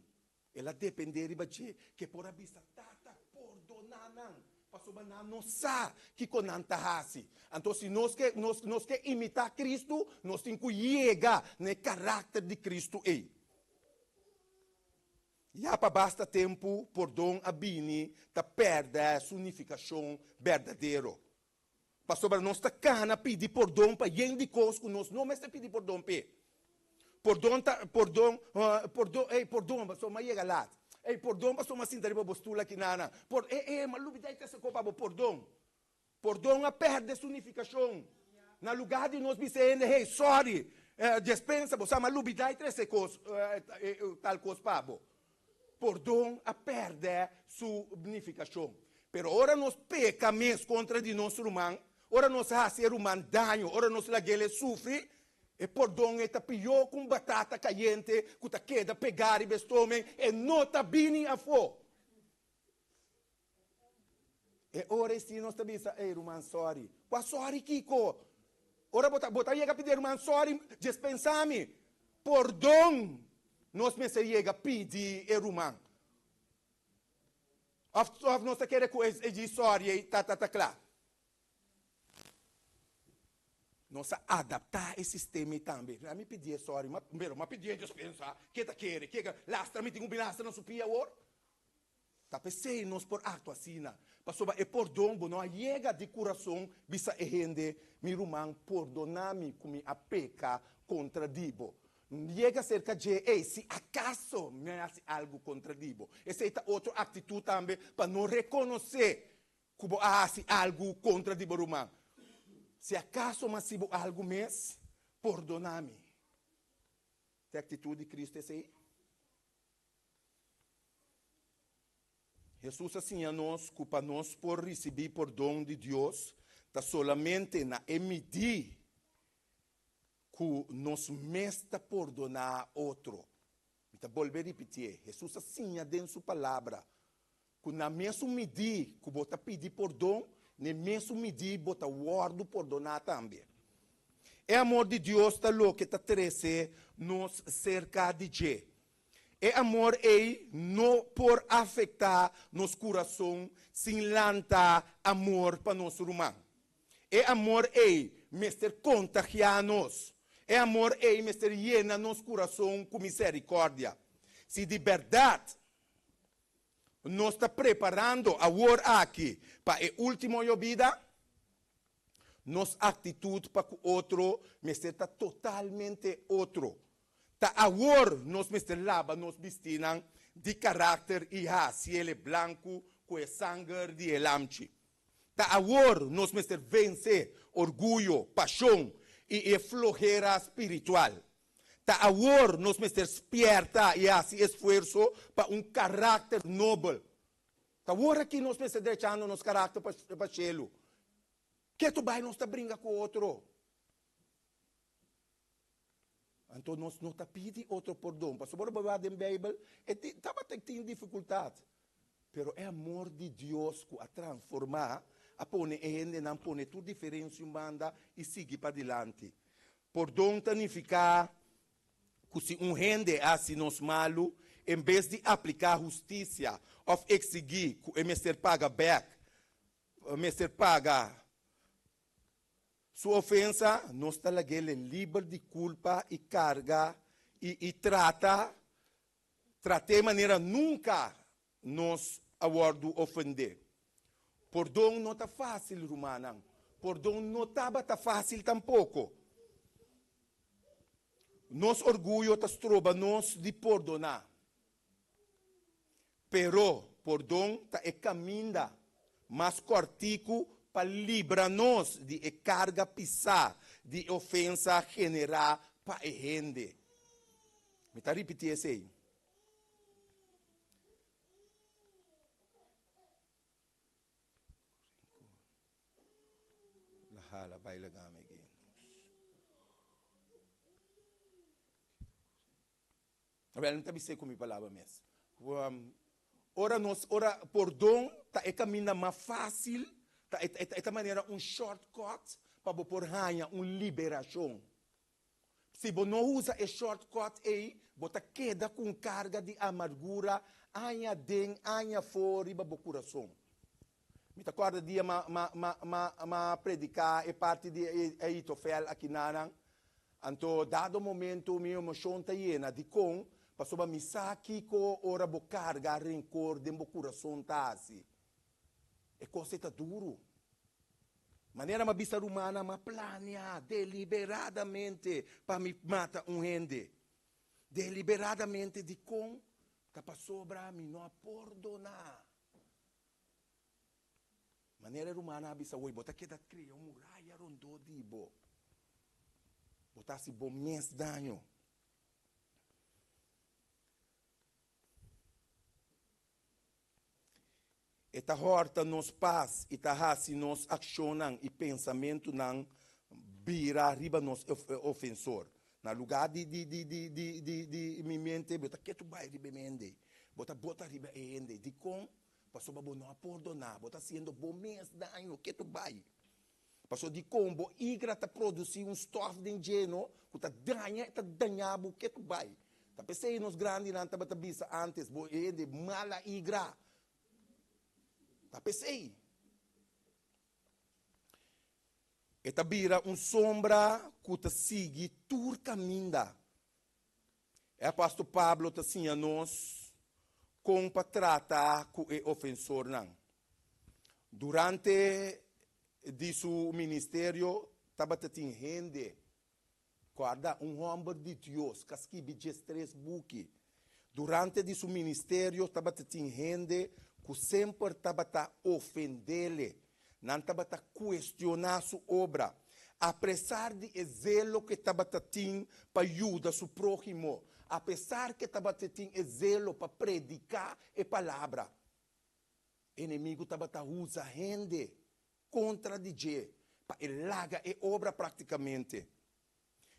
el a dependé riba dje, ku e por a bisa, Tata, pordoná nan, pasobra nan no sa kiko nan ta hasi. Anto si nos ke, nos, nos ke imitá Kristu, nos tin ku yega na e karakter di Kristu ei. Ya pa basta tempu, pordon a bini ta pèrdè su nifikashon berdadero. Pasobra nos ta kana pidi pordon pa yen di kos ku nos no mester pidi pordon p'e. Pordon ta, pordon, pordon, ey, pordon pasobra m'a yega lat. Ey, pordon pasobra m'a sinta riba bo stul aki nana. Por, ey, ey, m'a lubida e trese kos pa bo, pordon. Pordon a pèrdè su nifikashon. Na lugá di nos bisa e hende, hey, sorry, despensa bo, sa m'a lubida e trese kos, tal kos pa bo. Pordon a pèrdè su nifikashon. Pero ora nos peka mes kontra di nos ruman, ora nos hasi e ruman daño, ora nos lag'el e sufri, e pordon ei ta pió ku un batata kayente ku ta keda pegá riba e stomen, e no ta bini afó. E ora ei si nos ta bisa, Ey ruman, sòri. Kua sòri kiko? Ora bo ta bo ta yega pidi e ruman sòri, djespensá mi. Pordon nos mester yega pidi e ruman. Òf òf nos ta kere ku e di sòri ei ta ta ta kla? Nos a adaptá e sistema ei tambe. Mi pidié sòri, ma pero mi a pidié djespensá. Ke ta kere? Ke lastra mi tin ku bin lastra na su pia awor? Ta p'esei nos por aktua asina, pasobra e pordon bo no a yega di kurason bisa e hende, Mi ruman, pordoná mi ku mi a peka kontra di bo. Yega serka dje, Ey, si akaso mi a hasi algu kontra di bo. Esei ta otro aktitut tambe pa no rekonosé ku bo a hasi algu kontra di bo ruman. Si akaso mi a hasi bo algu mes, pordoná mi. Ta e aktitut di Kristu esei? Hesus a siña nos ku pa nos por risibí pordon di Dios ta solamente na e midí ku nos mes ta pordoná otro. Mi ta bolbe ripitié, Hesus a siña den su Palabra ku na mesun midí ku bo ta pidi pordon, na e mesun midí bo ta wòrdu pordoná tambe. E amor di Dios ta loke ta trese nos serka di dje. E amor ei no por afektá nos kurason sin lanta amor pa nos ruman. E amor ei mester kontagiá nos. E amor ei mester yena nos kurason ku miserikòrdia. Si di bèrdat nos ta preparando awor aki pa e último yobida, Nos aktitut pa ku otro mester ta totalmente otro. Ta awor nos mester laba nos bistinan di karakter i hasiele blanku ku e sanger di e Lamchi. Ta awor nos mester vense orguyo, pashon i e flohera spiritual. Ta awor nos mester spièrta i hasi esfuerso pa un karakter nobel. Ta awor aki nos mester drechando nos karakter pa shelu. Ketu bai nos ta bringa ku otro. Anto nos no ta pidi otro pordon. Pasobra ora bo wak den Beibel, e tin, tabata tin difikultat. Pero e amor di Dios ku a transformá, a pone e hendenan pone tur diferensia un banda i sigui padilanti. Pordon ta nifiká. ku si un hende a hasi nos malu, en bes di apliká hustisia òf eksigí ku e mester paga bèk, mester paga su ofensa, nos ta lag'é liber di kulpa i karga i i trata trat'é manera nunka nos a wòrdu ofendé. Pordon no ta fásil, rumannan. Pordon no tabata fásil tampoko. Nos orguyo ta stroba nos di pordoná. Pero, pordon ta e kaminda mas kòrtiku pa libra nos di e karga pisá di e ofensa generá pa e hende. Mi ta ripití esei. Hala bai laga mi aki. Wel, mi ta bis'é ku mi palabra mes. Ora nos, ora pordon ta e kaminda mas fásil, ta e ta e ta manera un shortcut pa bo por haña un liberashon. Si bo no usa e shortcut ei, bo ta keda ku un karga di amargura aña aden, aña afó riba bo kurason. Mi ta kòrda dia m'a m'a m'a m'a m'a prediká e parti di e Ahitofel akinanan. Anto dado momento mi emoshon ta yena. Dikon? Pasobra mi sa kiko ora bo karga renkor den bo kurason ta hasi. E kos ei ta duru. Manera m'a bisa rumannan, m'a plania deliberadamente pa mi mata un hende. Deliberadamente dikon? Ta pasobra mi no a pordoná. Manera e rumannan a bisa, Woi, bo ta keda krea un muraya rondó di bo. Bo ta hasi bo mes daño. E ta hòrta nos pas i ta hasi nos akshonnan i pensamentunan bira riba nos ofensor. Na lugá di di di di di di di mi mente, bo ta ketu bai riba e hende. Bo ta bota riba e hende. Dikon? Pasobra bo no a pordoná. Bo ta hasiendo bo mes daño ketu bai. Pasobra dikon bo igra ta produsí un stòf den dje no ku ta daña, ta dañá bo ketu bai. Ta p'esei nos grandinan tabata bisa ántes, bo hende mala igra. Ta p'esei. E ta bira un sombra ku ta sigui tur kaminda. E apòstel Pablo ta siña nos kon pa trata ku e ofensornan. Durante di su ministerio tabata tin hende, kòrda, un hòmber di Dios ku a skibi diestres buki. Durante di su ministerio tabata tin hende ku semper tabata ofendele. Nan tabata kuestioná su obra. Apesar di e zelo ku e tabata tin pa yuda su próhimo, apesar ku e tabata tin e zelo pa prediká e palabra, enemigu tabata usa hende kontra di dje pa e laga e obra praktikamente.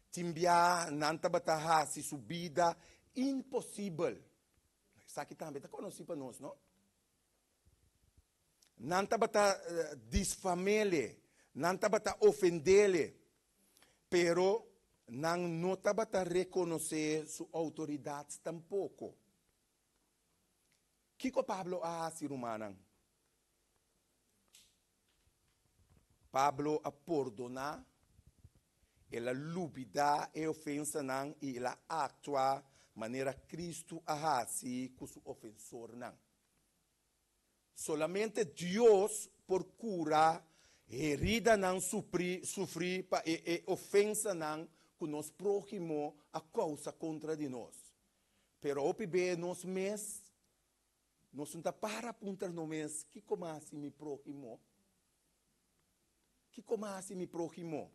Tin bia nan tabata hasi su bida imposibel. Esaki tambe ta konosí pa nos, no? Nan tabata disfamele, nan tabata ofendele, pero nan no tabata rekonosé su outoridat tampoko. Kiko Pablo a hasi, rumannan? Pablo a pordoná, el a lubidá e ofensanan i el a aktua manera Kristu a hasi ku su ofensornan. Solamente Dios por kura heridanan sufrí pa e e ofensanan ku nos próhimo a kousa kontra di nos. Pero hopi be nos mes nos no ta para puntra nos mes, Kiko mi a hasi mi próhimo? Kiko mi a hasi mi próhimo?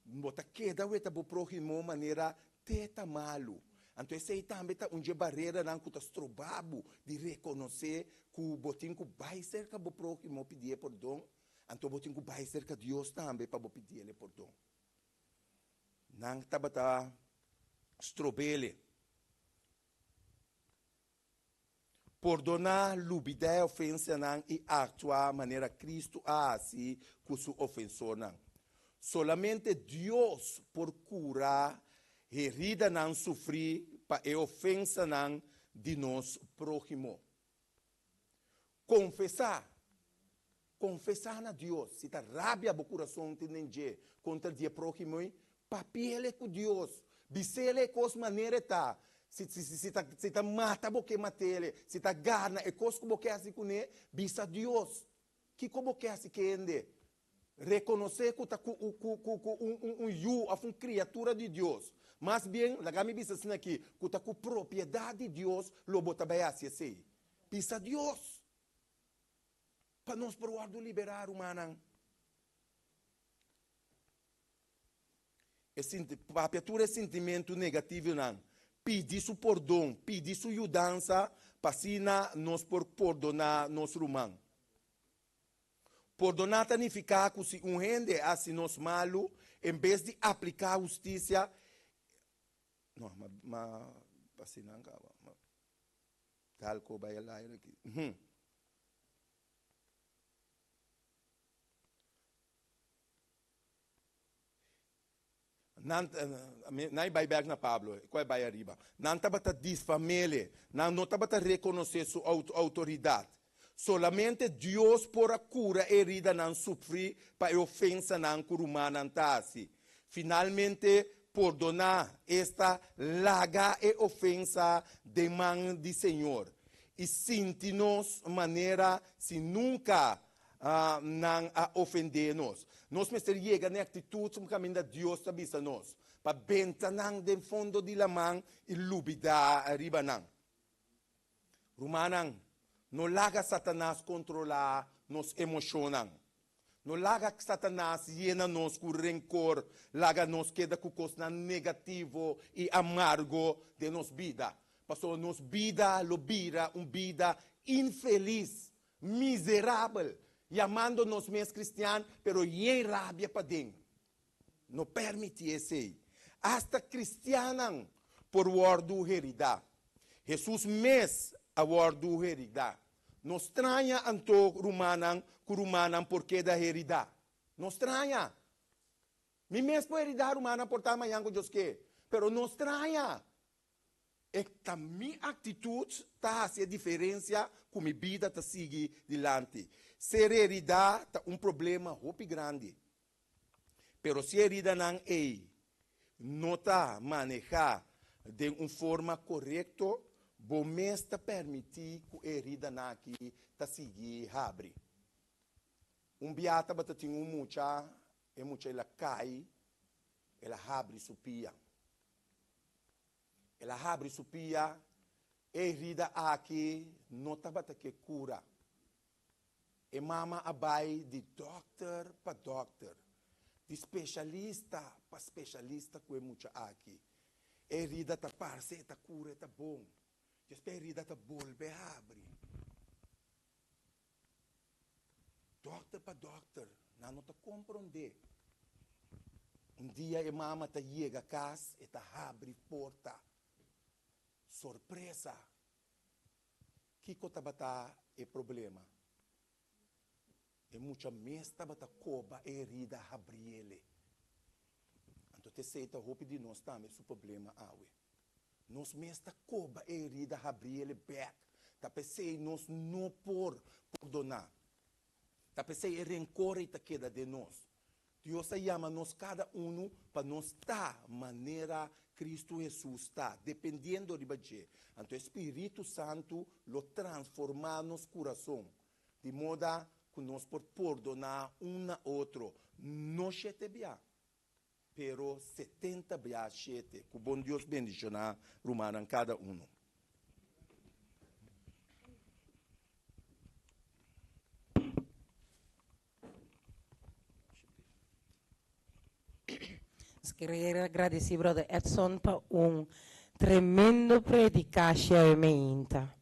Bo ta keda weta bo próhimo manera te ta malu. Anto esei tambe ta un dje bareranan ku ta stroba bo di rekonosé ku bo tin ku bai serka bo próhimo pidié pordon, anto bo tin ku bai serka Dios tambe pa bo pidié el pordon. Nan tabata strob'el. Pordoná, lubidá e ofensianan i aktua manera Kristu a hasi ku su ofensornan. Solamente Dios por kura heridanan sufrí pa e ofensanan di nos próhimo. Konfesá. Konfesá na Dios. Si ta rabia bo kurason tin den dje kontra di e próhimo ei, papi'el ku Dios. Bis'el e kos manera e ta. Si, si, si, si ta, si ta mata bo ke mat'el, si ta garna e kos ku bo ke hasi kuné, bisa Dios. Kiko bo ke hasi kende? Rekonosé ku ta ku ku ku ku un un un yu òf un kriatura di Dios. Mas bien, laga mi bisa asina aki, ku ta ku propiedat di Dios lo bo ta bai hasi esei. Bisa Dios pa nos por wòrdu liberá, rumannan. E sinti, papia tur e sintimentu negativonan. Pidi su pordon, pidi su yudansa pa asina nos por pordoná nos ruman. Pordoná ta nifiká ku si un hende a hasi nos malu, en bes di apliká hustisia, no, ma, ma asina kaba, ma tal ko bai al aire aki. Uhum. Nan, nan bai bek na Pablo, ku a bai ariba. Nan tabata disfamele, nan no tabata rekonosé su outoridat. Solamente Dios por a kura e heridanan sufrí pa e ofensanan ku rumannan ta hasi. Finalmente, pordoná, esta, laga e ofensa den man di Señor i sinti nos manera si nunka nan a ofendé nos. Nos mester yega na e aktitut kaminda Dios ta bisa nos pa benta nan den fondo di laman i lubidá riba nan. Rumannan, no laga Satanas kontrolá nos emoshonnan. No laga Satanas yena nos ku renkor, laga nos keda ku kosnan negativo i amargo den nos bida. Pasobra nos bida lo bira un bida infelis Miserabel, yamando nos mes cristian, pero yen rabia paden. No permiti esey. Hasta cristiannan por wordu herida. Jesus mes a wordu herida. No straña anto, rumannan, cu rumannan por keda herida. No straña. Mi mes por herida rumannan por ta mañan cu Dios ke, pero no straña. E ta mi aktitut ta hasi e diferensia ku mi bida ta sigui dilanti. Ser heridá ta un problema hopi grandi. Pero si e heridanan ei no ta manehá den un forma korekto, bo mes ta permití ku e heridanan aki ta sigui habri. Un bia tabata tin un mucha, e mucha el a kai, el a habri su pia. El a habri su pia, e herida aki no tabata ke kura. E mama a bai di dòkter pa dòkter, di speshalista pa speshalista ku e mucha aki. E herida ta parse e ta kura, e ta bon. Despues e herida ta bolbe habri. Dòkter pa dòkter, nan no ta komprondé. Un dia e mama ta yega kas, e ta habri porta. Sorpresa! Kiko tabata e problema? E mucha mes tabata koba e herida habriele. Anto t'esei ta hopi di nos tambe su problema awe. Nos mes ta koba e herida habriele bek. Ta p'esei nos no por pordoná. Ta p'esei e renkor ei ta keda den nos. Dios a yama nos kada unu pa nos ta manera Kristu Hesus ta, dependiendo riba dje. Anto e Spiritu Santu lo transformá nos kurason, di moda ku nos por pordoná un na otro, no shete bia, pero setenta bia shete. Ku bon Dios bendishoná rumannan kada unu. Nos querer agradeci brother Edson pa un tremendo predicashi awe meinta.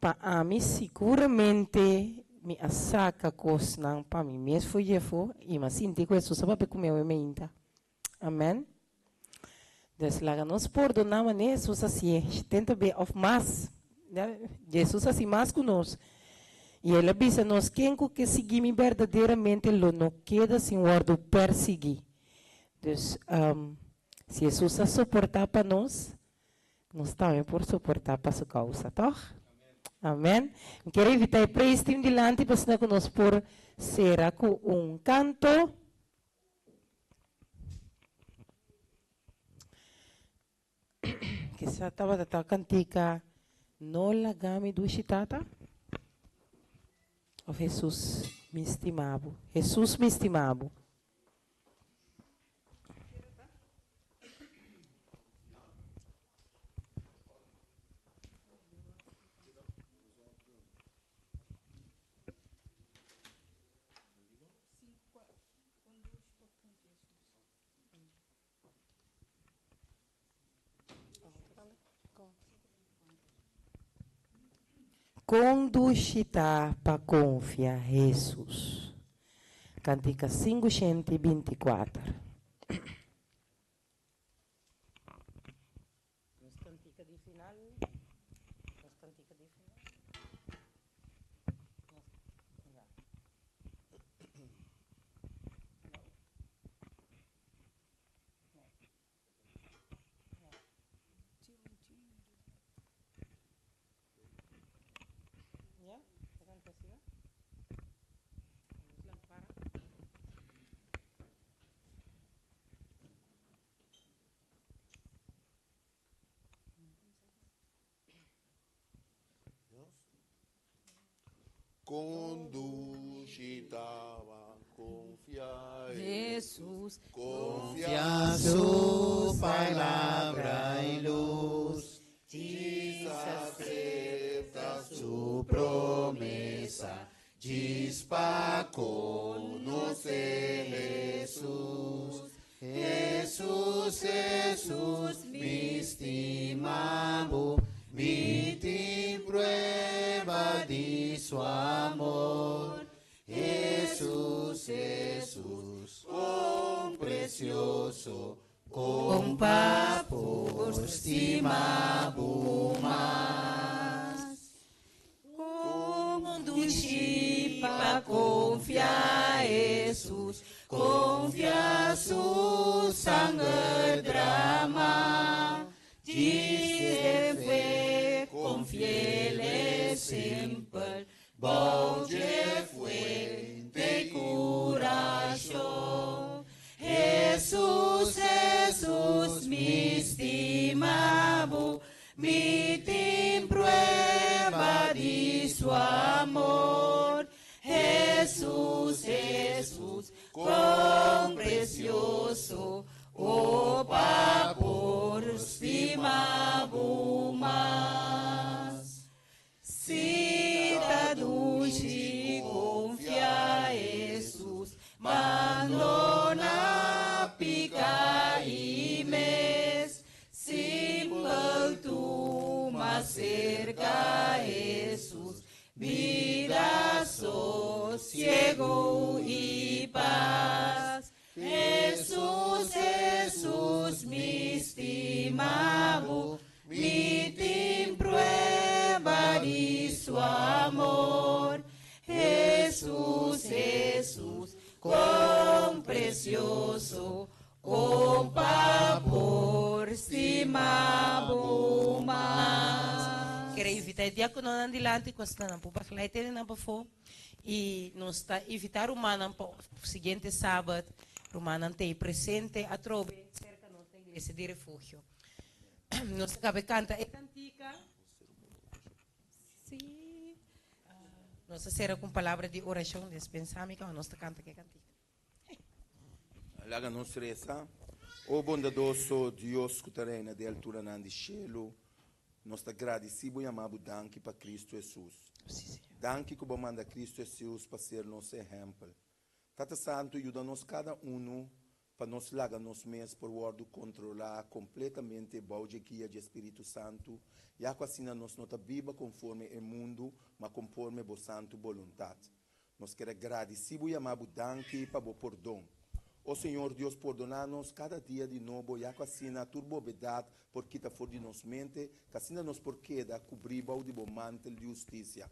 Pa ami siguramente mi a saca cosnan pa mi mes for yefo y mi a sinti cu Jesus a papia cu mi awe meinta. Amen. Dus laga nos pordona manera Jesus hacié, 70 be of mas. Jesus haci mas cu nos. Y el a bisa nos, ken cu ke sigui mi berdaderamente lo no keda sin wordo persigui. Dus, um, Si Hesus a soportá pa nos, nos tambe por soportá pa su kousa, tòg? Amèn. Mi kier invitá e praise team dilanti pa asina ku nos por sera ku un kanto. Kisa tabata ta kantika No laga mi dushi tata? Of Hesus mi stima bo? Hesus mi stima bo. Kon dushi ta pa konfia Hesus. Kantika 524. Nos kantika di final. Nos kantika di final. Nos, ja. Ja? Ta kanta asina? Nos lang para. Conduci taba confia Jesus, confia su palabra y luz. Jesus acepta su promesa, Djis pa conoce Jesus. Jesus, Jesus, mi stima bo, mi tin prueba di su amor. Jesus, Jesus, cuán precioso, con pa por stima bo mas. Conduci pa confia Jesus, confia su sanger drama. Dice fe, confiele simple, bouge fuente curación. Jesus, Jesus, mi stima bo, mi tin prueba di su amor. Jesus, Jesus, cuán precioso, oh pa por stima bo mas. Si ta dushi confia Jesus, bandona pica y mes, simple tuma cerca Jesus, vida sosiego y paz. Jesus, Jesus, mi stima bo, mi tin prueba di su amor. Jesus, Jesus, cuán precioso, con pa por stima bo mas. Kier invita e diacononan dilanti cu asina nan por bageleid tene nan pafo y nos ta invita rumannan pa siguiente sabat rumannan ta ei presente atrobe cerca nos na Iglesia di Refugio. Nos ta cabe canta e cantica. Sí. Nos ta cera cu un palabra di oracion, despensami caba nos ta canta ke cantica. Laga nos resa. O bondadoso Dios ku ta reina den alturanan di shelu, nos ta gradisí bo yamá bo danki pa Kristu Hesus. Danki ku bo a manda Kristu Hesus pa ser nos ehèmpel. Tata Santu, yuda nos kada unu pa nos laga nos mes por wòrdu kontrolá kompletamente bou dje guia dje Spiritu Santu, ya ku asina nos no ta biba konforme e mundu, ma konforme bo santu boluntat. Nos kier a gradisí bo yamá bo danki pa bo pordon. O Señor Dios pordoná nos kada dia di nobo ya ku asina tur bobedat por kita for di nos mente, ku asina nos por keda kubrí bou di bo mantel di hustisia.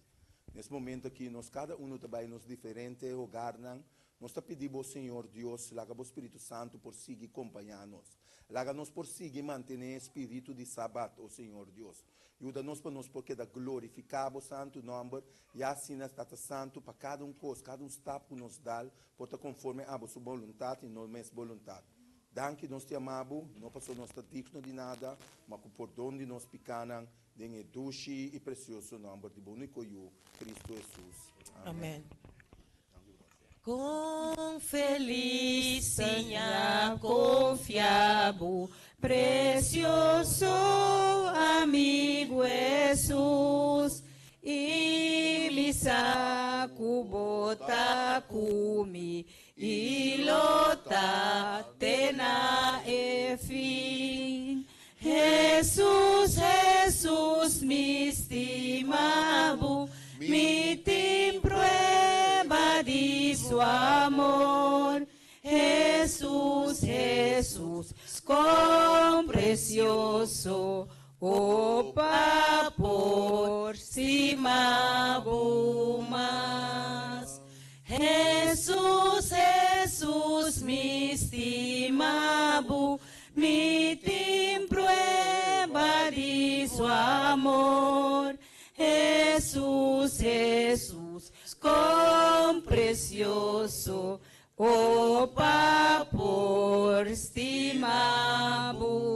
Nes momento aki nos kada unu ta bai nos diferente hogarnan. Nos ta pidi Bo, Señor Dios, laga Bo Spiritu Santu por sigui kompañá nos. Laga nos por sigui mantené e spiritu di Sabat, o Señor Dios. Yuda nos pa nos por keda glorifiká Bo santu nòmber, ya asina, Tata Santu, pa kada un kos, kada un stap ku nos dal por ta konforme a Bo su boluntat i no mes boluntat. Danki, nos ta yama Bo, no pasobra nos ta digno di nada, ma ku pordon di nos pikánan, den e dushi i presioso nòmber di Bo úniko Yu, Kristu Hesus. Amèn. Kon felis siña konfia bo presioso amigu Hesus, i mi sa ku bo ta ku mi i lo ta te na e fin. Hesus, Hesus, mi stima bo, mi tin prueba di su amor. Hesus, Hesus, kon presioso, o pa por stima bo mas. Hesus, Hesus, mi stima bo, mi tin prueba di su amor. Hesus, Hesus, kon presioso, o pa por stima bo.